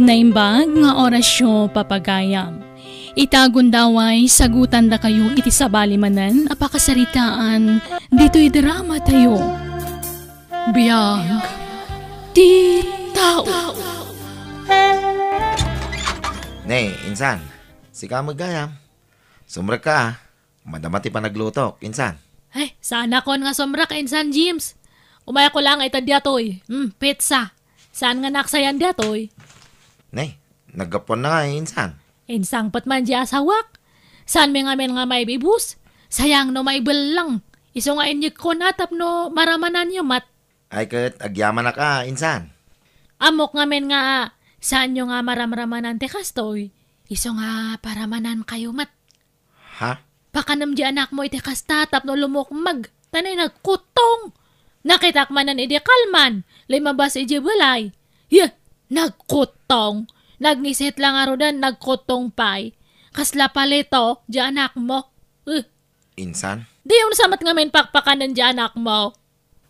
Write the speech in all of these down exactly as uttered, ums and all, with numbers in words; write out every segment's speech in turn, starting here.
Naimbag nga orasyo, papagayam. Ita gundaway, sagutandakayo iti sabali manen a pakasaritaan ditoy drama tayo. Biag ti tao. Ne, insan, sika met gayam. Sumrekka, a. Madama ti panaglutok, insan. Ay, saanakon nga sumrek, insan James. Umayakon laeng ita diatoy. Hmm, pizza. Saan nga naksayan diatoy? Ne, naggapuanna nga, insan. Insangpet man di asawak. Saanmi ngamin nga maibibus? Sayang no maibellang. Isu nga inyegkon a tapno maramananyo met. Ay ket agyamanak a, insan. Ammok ngamin nga saanyo nga maramramanan ti kastoy. Isu nga paramanankayo met. Ha? Pakanem di anakmo iti kasta tapno lumukmeg. Ta nay nagkuttong. Nakitak manen idi kalman, limabas idiay balay. Yeh, nagkuttong. Nagngisit la ngaruden, nagkuttong pay. Kasla palito di anakmo. Eh. Insan? Diyon sa met ngamin pakpakanen di anakmo.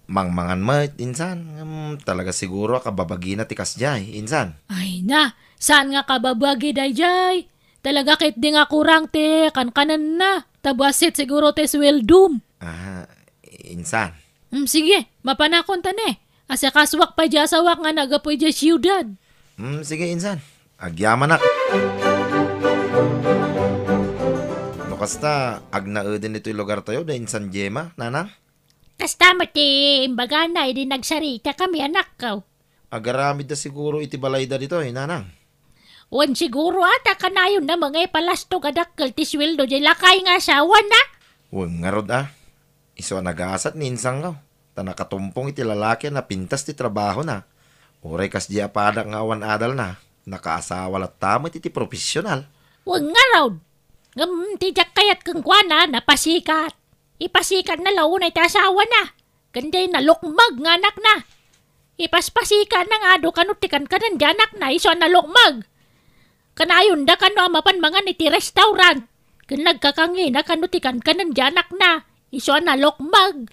Mangmangan met, insan. Ngem talaga siguro a kababagina ti kasdiay, insan. Ay na, saan nga kababagi daydiay? Talaga ketdi nga kurang ti kankanenna. Ta bassit siguro ti sueldom. Ah, insan. Hmm, sige, mapanakon ta ne. Asikasuak pay di asawak nga naggapu idiay siudad. Hmm, sige, insan. Agyamanak. No kasta, agnaeden itoy lugartayo da insan Gemma, nanang? Kasta met ti imbagana idi nagsaritakami, anakko. Agaramidda siguro iti balayda ditoy, nanang. Wen siguro a ta kanayonna met nga ipalastog a dakkel ti sueldo diay lakay nga asawana. Wen ngarud a. Isu a nagasat ni insangko, ta nakatumpong iti lalaki a napintas ti trabahona. Uray kasdiay a padak nga awan adalna, nakaasawa latta met iti profesional. Wen ngarud. Ngem ti diak kayat kenkuana, napasikat. Ipasikatna la unay ti asawana. Ken diay nalukmeg nga anakna. Ipaspasikatna nga adu kano ti kankanen di anakna isu a nalukmeg. Kanayonda kano a mapan mangan iti restaurant. Ken nagkakangina kano ti kankanen di anakna isu a nalukmeg.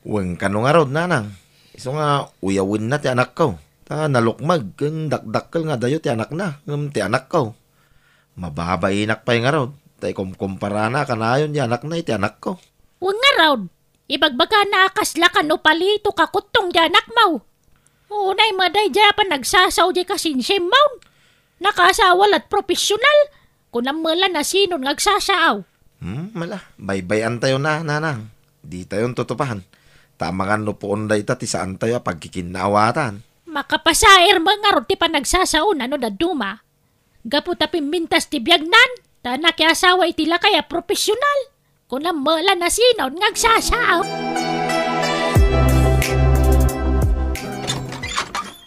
Wen kano ngarud, nanang. Isu nga uyawenna ti anakko. Ta nalukmeg ken dakdakkel nga adayo ti anakna ngem ti anakko. Mababainak pay ngarud, ta ikumkumparana a kanayon ti anakna iti anakko. Wen ngarud, ibagbagana a kasla kano palito kakuttong ti anakmo. Unay met daydiay a panagsasao diay kasinsimmon. Nakaasawa la't profesional. Kunam met la nasinon nga agsasao. Hmm, mala, baybay-antayo na, nanang. Ditayon tutupan. Ta amangan no puon dayta ti saantayo a pagkikinnaawatan. Makapasair met ngarud ti panagsasaona no dadduma. Gapu ta pimmintas ti biagnan, ta nakiasawa iti lakay a profesional. Kunam met la nasinon nga agsasao.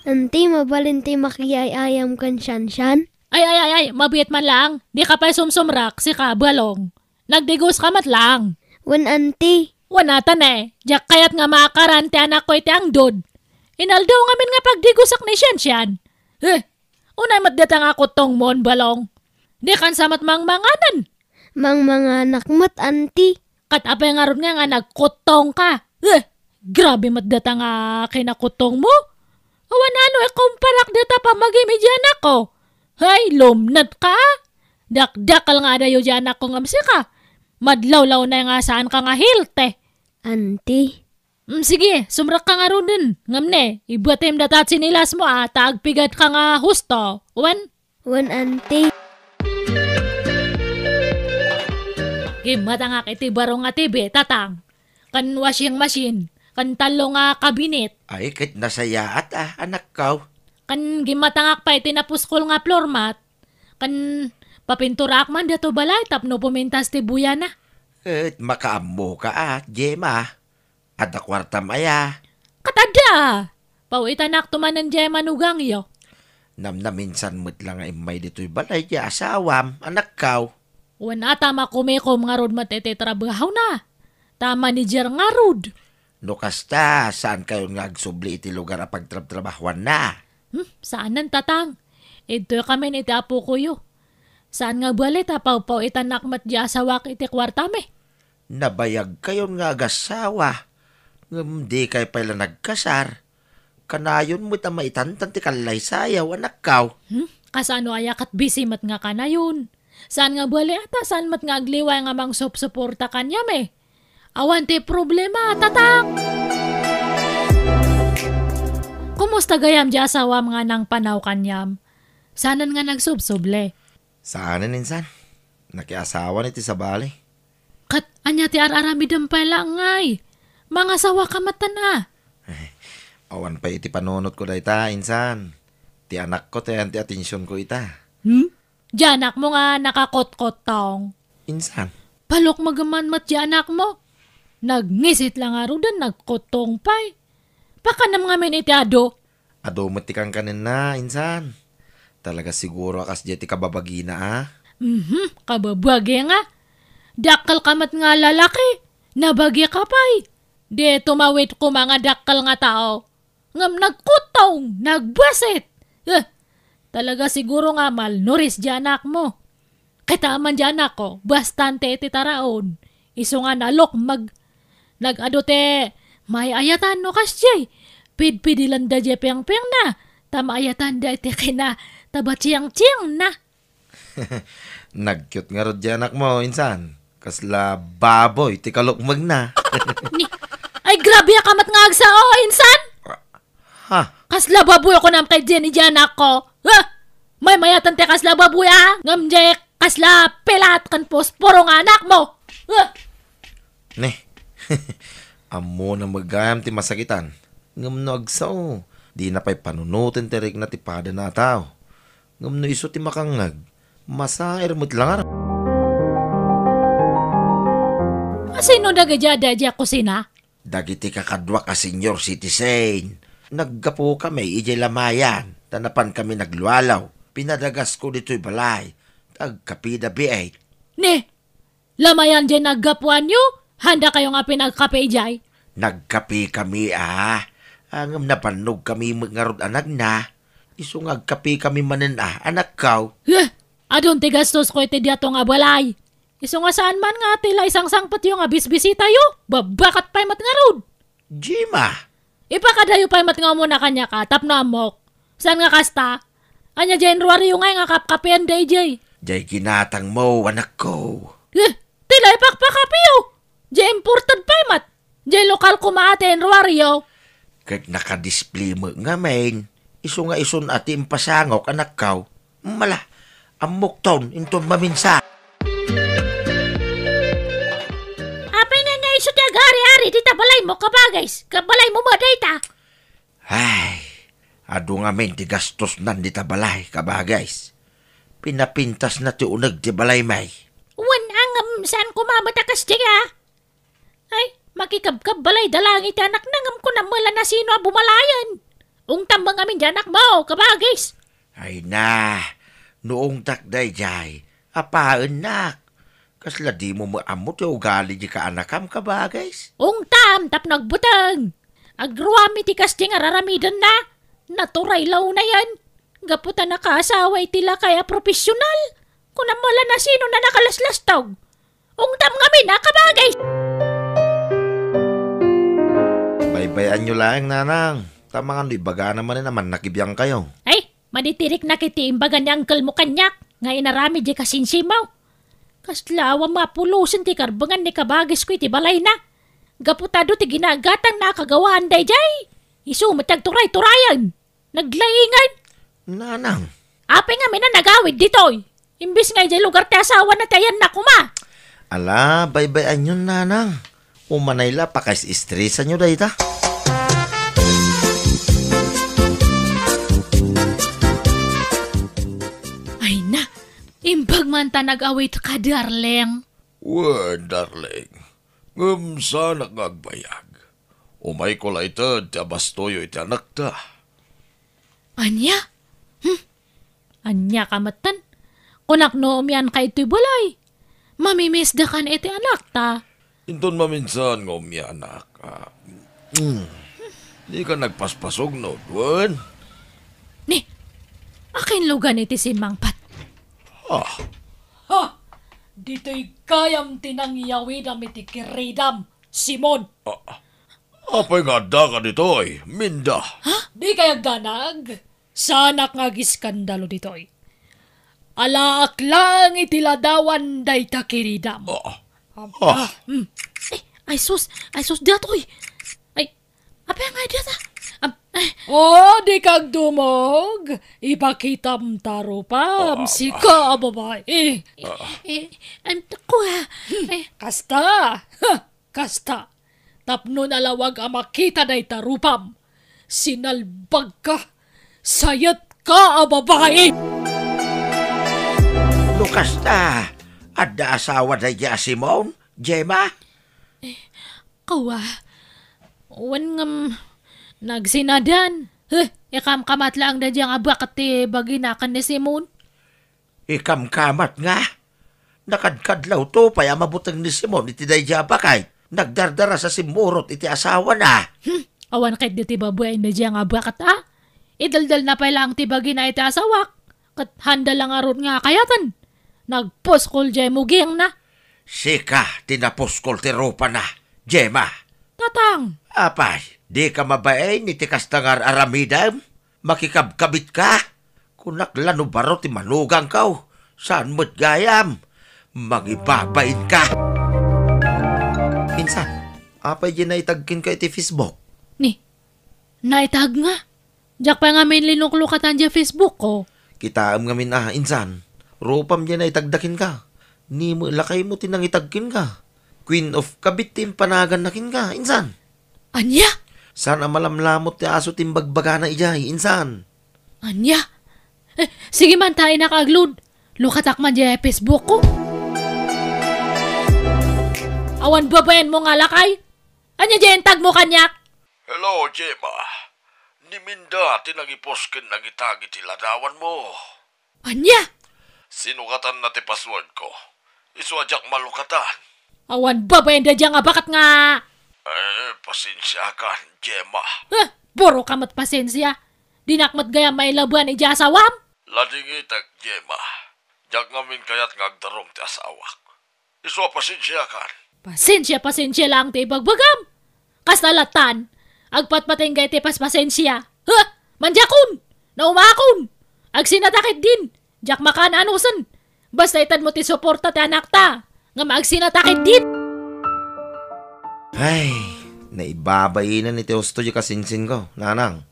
Anti, mabalin ti makiay-ayam ken siansian? Ay, ay, ay, ay, mabiit man laeng. Dika pay sumsumrak, sika, Balong. Nagdigoska met laeng. Wen, anti. Wen, ata ne, diak kayat nga maakaran ti anakko iti angdod. Inaldaw ngamin nga pagdigosak ni siansian. Eh, Unay met data nga kuttongmon, Balong. Dikan sa met mangmanganan. Mangmanganak met, anti. Ket apay ngarud nga, nga nagkuttongka? Eh, grabe met data nga kinakuttongmo. Awan ano ikumparak data pamagim iti anakko. Hay, lumnetka, a. Dakdakkel nga adayo di anakko ngem sika. Madlawlaw na nga saanka nga healthy. Anti. Mm, sige, sumrekka ngaruden. Ngem ne, ibatem data tsinelasmo a, ta agpigatka nga husto. Wen? Wen, anti. Gimmatangak iti baro nga T V, tatang. Ken washing machine, ken tallo nga kabinet. Ay, ket nasayaat a, anakko. Ken gimmatangak pay iti napuskol nga floor mat. Ken papinturaak man dito balay tapno pumintas ti buyana. Ket makaammoka a, Gemma. Adda kuartam aya? Ket adda! Paw-itanakto manen diay manugangyo. Namnaminsan met la nga immay ditoy balay ti asawam, anakko. Wen, a, ta makumikom ngarud met iti trabahona. Ta manager ngarud. No kasta, saankayon nga agsubli iti lugar a pagtrabtrabahoanna? Hmm, saanen, tatang. Idtoykamin iti apokoyo. Saan nga bali ta pawpaw-itanak met di asawak iti kuartami. Nabayagkayon nga agasawa, ngem dikay pay la nagkasar. Kanayon met a maitantan ti kallaysayaw, anakko. Hmm? Kasano aya ket busy met nga kanayon? Saan nga bali a ta saan met nga agliway nga mangsupsuporta kaniam, eh? Awan ti problema, tatak! Kumusta gayam di asawam nga nangpanaw kaniam? Saanen nga nagsubsuble? Saanen, insan. Nakiasawan iti sabali. Ket ania ti ar-aramidem pay la ngay? Mangasawa ka met, a? Awan pay iti panunotko dayta, insan. Ti anakko ti ayan ti atensionko ita. Hmm? Di anakmo nga nakakotkottong. Insan. Palukmegem man met di anakmo. Nagngisit la ngaruden, nagkottong pay. Pakanem ngamin iti adu. Adu met ti kankanenna, insan. Talaga siguro a kasdiay ti kababagina, a? Mhm, kababagi nga. Dakkel ka met nga lalaki. Nabagi ka pay. Di tumawid koma nga dakkel nga tao. Ngem nagkutong, nagbuasit. Eh, talaga siguro nga malnourished di anakmo. Kitaem man di anakko, bastante iti taraon. Isu nga nalukmeg. Nag-adu ti maay-ayatan no kasdiay. Pidpidilanda di pengpengna, ta maayatanda iti kina, ta batsiangtsiangna. Nagcute ngarud di anakmo, insan. Kasla baboy ti kalukmegna. Ni, ay, grabe ka met nga agsao, insan! Ha? Kasla baboy ako nam kay Jenny di anakko. Ha? Maymayatan ti kasla baboy, a? Ngem di kasla pilat ken posporo nga anakmo. Ha? Ne. Ammona met gayam ti masakitan. Ngem no agsao, dina pay panunoten ti rikna ti padana a tao. Ngem no isu ti makangngeg, masair met la ngarud. Asino dagiti adda idiay kusina? Dagiti kakaduak a senior citizen. Naggapukami idiay lamayan, ta napankami naglualaw. Pinadagasko ditoy balay, ta agkapida biit. Ne, lamayan diay naggapuanyo? Handa kayo nga pinagkape idiay? Nagkapekami, a. Ngem napannogkami met ngarud a nagna. Isu nga agkapekami manen a, anakko. Huh! Adun ti gastosko iti diato nga balay. Isu nga saan man nga ti la isangsangpetyo nga bisbisitayo, babbakat pay met ngarud. Jima! Ipakadayo pay met nga umuna kaniak a, tapno ammok. Saan nga kasta? Ania diay inruaryo ngay nga kapkapean daydiay? Diay ginatangmo, anakko. Eh, ti la ipakpakapiyo. Diay imported pay met. Diay lokal koma ti inruaryo. Ket nakadisplay met ngamin. Isu nga isun a ti impasangok, anakko. Mala, ammokton inton maminsan. Apay nga nga isu ti agari-ari dita balaymo, kabagis? Kabalaymo met dayta? Ay, adu ngamin ti gastosnan dita balay, kabagis. Pinapintasna ti uneg ti balay, may. Wen, a, ngem saan koma met a kasdiay a. Ay, makikabkabbalayda laeng iti anakna ngem kunam met la no sino a bumalayen. Ungtam met ngamin di anakmo, kabagis. Ay na, no ungtak daydiay, apaennak. Kasla dimo met ammo ti ugali di kaanakam, kabagis? Ungtam tapno agbuteng. Agruam iti kasdiay nga raramidenna. Naturay la unayen. Gapu ta nakaasawa iti lakay a profesional. Kunam met la no sino a nakalaslastog. Ungtam ngamin a, kabagis! Baybay-anyo laeng, nanang. Ta amangan no ibagana manen a mannakibiangkayo. Ay, madi ti riknak iti imbaga ni angkelmo kaniak nga inaramid di kasinsimaw. Kasla awan mapulosen ti karbengan ni kabagisko iti balayna. Gapu ta adu ti ginagatangna a kagawaan daydiay. Isu met ti agturay-turayen. Naglaingan. Nanang. Apay ngamin a nagawid ditoy? Imbes nga idiay lugar ti asawana ti ayanna koma. Ala, baybay-anyon, nanang. Umanay la, pakais-estresanyo dayta. Ay na, imbag man ta nag-awid ka, darling. Wen, darling. Ngem saanak nga agbayag. Umayko la ited ti abastoyo iti anakta. Ania? Hmm? Ania ka metten? Kunak no umianka itoy balay. Mamimisdakan iti anakta. Inton maminsan nga umianak, a, mm, dika nagpaspasugno, wen? Ni, akin lugan iti simmangpet? Ah. Ha! Ditoy gayam ti nangyawidam iti kiridam, Simon. Ah, apay nga addaka ditoy, Minda? Ha? Dikay agdanag? Saanak nga agiskandalo ditoy. alaak laeng iti ladawan dayta kiridam. Oh. Aba, ah. Hmm. Eh, ay sus, ay sus, datoy. Ay, apay nga data? Am-, ay. Oh, di kagdumog. Ipakitam ta rupam, oh, sika a babae. Ah. Eh, ay, naku, ah. Hmm. Eh. Kasta. Huh. Kasta, tapno nalawag a makita dayta rupam, sinalbagka, sayetka a babai! No kasta, adda asawa daydiay a Simon, Gemma? Kawa, wen ngem nagsinadan. Huh, ikamkamat laeng daydiay nga baket ti bagina ken ni Simon. Ikamkamat nga? Nakadkadlawto pay a mabuteng ni Simon iti daydiay a baket. Nagdardaras a simmurot iti asawana. Hmm, awan ket daydiay babaen daydiay nga baket a? Idaldalna pay laeng ti bagina iti asawak. Ket handa la ngarud nga kayaten. Nagpuskol diay mugingna. Sika ti napuskol ti rupana, Gemma. Tatang. Apay, dika mabain iti kasta nga ar-aramidem? Makikabkabitka? Kunak la no baro ti manugangko. Saan met gayam? Mangibabainka. Insan, apay diay naitag kenka iti Facebook? Ni, naitag nga. Diak pay ngamin linuklukatan diay Facebook ko. Kitaem ngamin a, insan. Rupam diay naitagda kenka. Ni met lakaymo ti nangitag kenka. Queen of Kabit ti impanaganna kenka, insan. Ania? Saan a malamlamot ti aso ti imbagbagana idiay, insan. Ania? Eh, sige man ta, innak agluod. Lukatak man diay Facebook ko. Awan babaenmo nga lakay? Ania diay intagmo kaniak? Hello, Gemma. Ni Minda ti nangipos ken nangitag iti ladawanmo. Ania? Sinukatanna ti passwordko. Isu a diak malukatan. Awan babaen daydiay nga baket nga. Eh, pasensiakan, Gemma. Huh, buro ka met pasensia. Dinak met gayam mailabuan idiay asawam. Ladingitek, Gemma. Diak ngamin kayat nga agdarong ti asawak. Isu a pasensiakan. Pasensia, pasensia laeng ti ibagbagam. Kasta lattan, agpatpatengga iti paspasensia. Huh! Mandiakon! Naumakon! Agsinatak ketdin! Diak makaan-anusen! Basta itedmo ti suporta ti anakta, ngem agsinatak ketdin! Ay, naibabainen iti husto diay kasinsinko, nanang.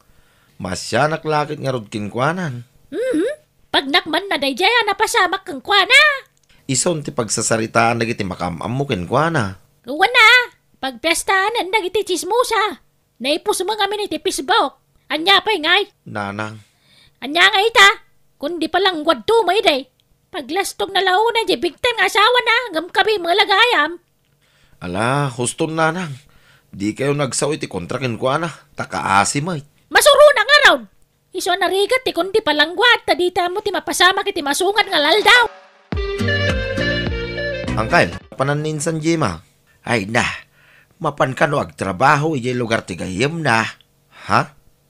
Masianak la ket ngarud kenkuanan. Mhm. Pagnak man na daydiay a napasamak kenkuana. Isun ti pagsasaritaan dagiti makaam-ammo kenkuana. Wen a, pagpiestanen dagiti tsismosa. Naipusmo ngamin iti Facebook. Ania pay ngay? Nanang. Ania ngay ita? Kundi palangguadto met idi. Paglastogna la unay diay bigtan nga asawana, ngem kabi met la gayam. Ala, huston nanang. Dikayo nagsao iti kontra kenkuana, ta kaasi met. Masurona ngarud. Isu a narigat ti kundi palangguad, ta dita ammo ti mapasamak iti masungad nga aldaw. Angkel, panan ni insan Gemma? Ay na, mapan kano agtrabaho idiay lugar ti gayyemna? Ha?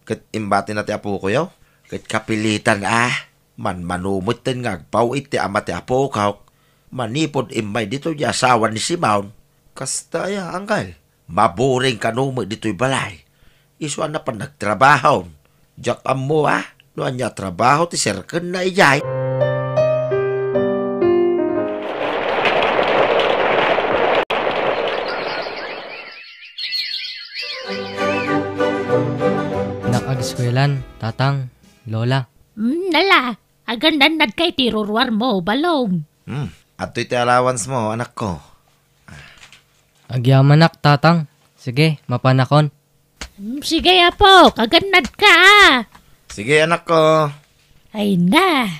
Ket imbatina ti apokoyo? Ket kapilitan a, manmano metten nga agpaw-it ti ama ti apokok. Manipud immay ditoy ti asawa ni Simon. Kasta aya, angkel? Maburing kano met ditoy balay. Isu a napan nagtrabaho. Diak ammo a no ania a trabaho ti serkenna idiay. Nakageskuelan, tatang, lola. Hmm, nala, agannad kay ti ruruarmo, Balong. Hmm, adtoy ti allowance mo, anakko. Agyamanak, tatang. Sige, mapanakon. Hmm, sige, apo, agannad ka. Sige, anakko. Ay na,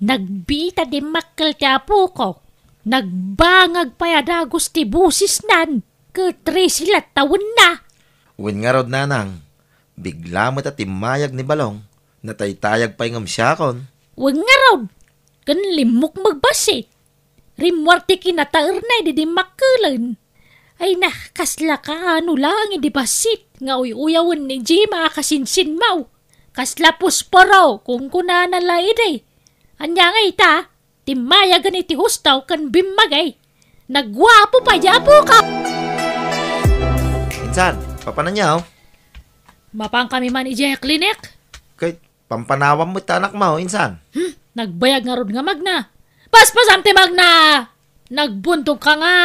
nagbiit a dimmakkel ti apokok. Nagbangag pay a dagus ti bosisnan, ket trese la tawenna. Wen ngarud, nanang, bigla met a timmayag ni Balong. Nataytayag pay ngem siakon. Wen ngarud, ken limmukmeg bassit. Rimmuar ti kinataerna idi dimmakkelen. Ay na, kasla kaano laeng idi bassit nga uy-uyawen ni Gemma a kasinsinmaw. Kasla pusporo, kunkunana la idi. Ania ngay ita? Timmayagen iti husto ken bimmagi. Nagguapo pay diay apokok. Insan, papananyo? Mapankami man idiay klinik. Ket pampanawam met ti anakmo, insan. Hmm? Nagbayag ngarud nga magna. Paspasam ti magna! Nagbuntog ka nga!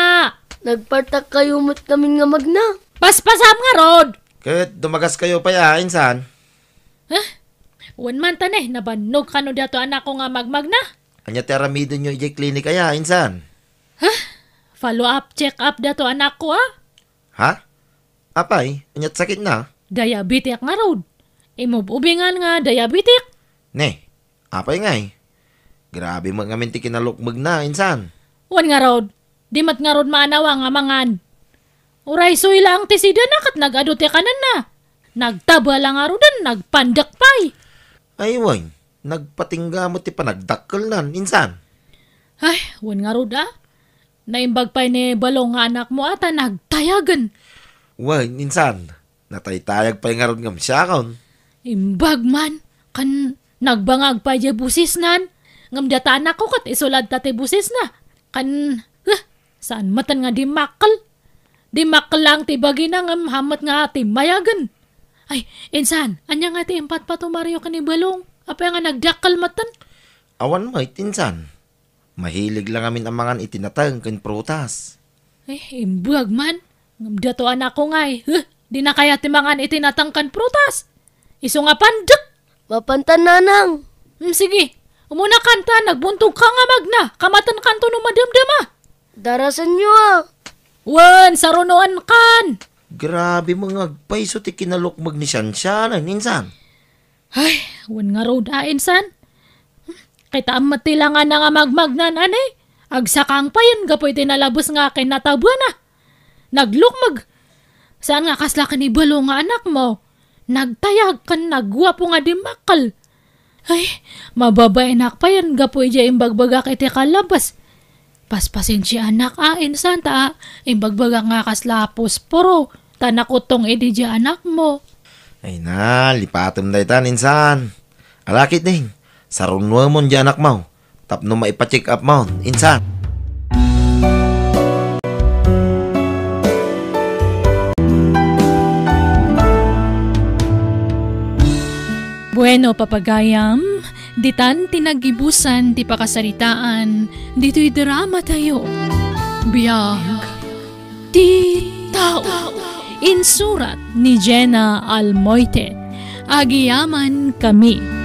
Nagpartak kayo met ngamin nga magna. Paspasam ngarud! Ket dumagas kayo pay a, insan? Huh? Wen man ta ne, nabannog kano diato anakko nga magmagna? Ania ti aramidenyo idiay klinik aya, insan? Huh? Follow up, check up diato anakko, ah? Ha? Apay, ania't sakitna? Diabetic ngarud. Imub-ubingan nga diabetic. Ne, apay ngay? Grabe met ngamin ti kinalukmegna, insan. Wen ngarud, di met ngarud maanawa nga mangan. Uray suy laeng ti sidana ket nag-adu ti kanenna. Nagtaba la ngaruden, nagpandek pay. Ay, wen, nagpatingga met ti panagdakkelnan, insan. Ay, wen ngarud, ah. Naimbag pay ni Balong nga anakmo a ta nagtayagen. Wen, insan, nataytayag pay ngarud ngem siakon. Imbag man, kan nagbangag pay diay busisnan, ngem data anakko ket isu latta ti busisna. Kan, huh, saan metten nga dimmakkel. Dimmakkel laeng ti bagina ngem haan met nga timmayagen. Ay, insan, ania nga ti impatpatumaryo ken ni Balong? Apay nga nagdakkel metten? Awan met, insan. Mahilig la ngamin a mangan iti nateng ken prutas. Eh, imbuag man. Ngem dato anakko ngay, huh, dina kayat ti mangan iti nateng ken prutas. Isu nga pandek. Mapantan, nanang. Hmm, sige. Umuna kanta, nagbuntog ka nga magna. Kamaten kanto no madamdama. Darasenyo, ah. Wen, sarunoan kan. Grabe, mga agpayso ti kinalukmeg ni Siansianan, insan. Ay, wen ngarud a, insan. Kitaem met ti langana nga magmagnan, ane? Agsakang payen gapu iti nalabes nga kinatabuana. Naglukmeg. Saan nga kasla ken ni Balong nga anakmo? Nagtayag ken nagguapo nga dimmakkel. Ay, mababainak payen gapu idiay imbagbagak iti kalabes. Paspasensianak a, insan, ta, ah, imbagbagak nga kasla posporo, ta nakutong idi diay anakmo. Ay na, lipatem daytan, insan. Ala ketdin, sarunoemon diay anakmo, tapno maipa-check up mon, insan. Bueno, papagayam, ditan ti naggibusan ti pakasaritaan ditoy drama tayo. Biag ti tao. Insurat ni Jenna Almoite. Agiyaman kami.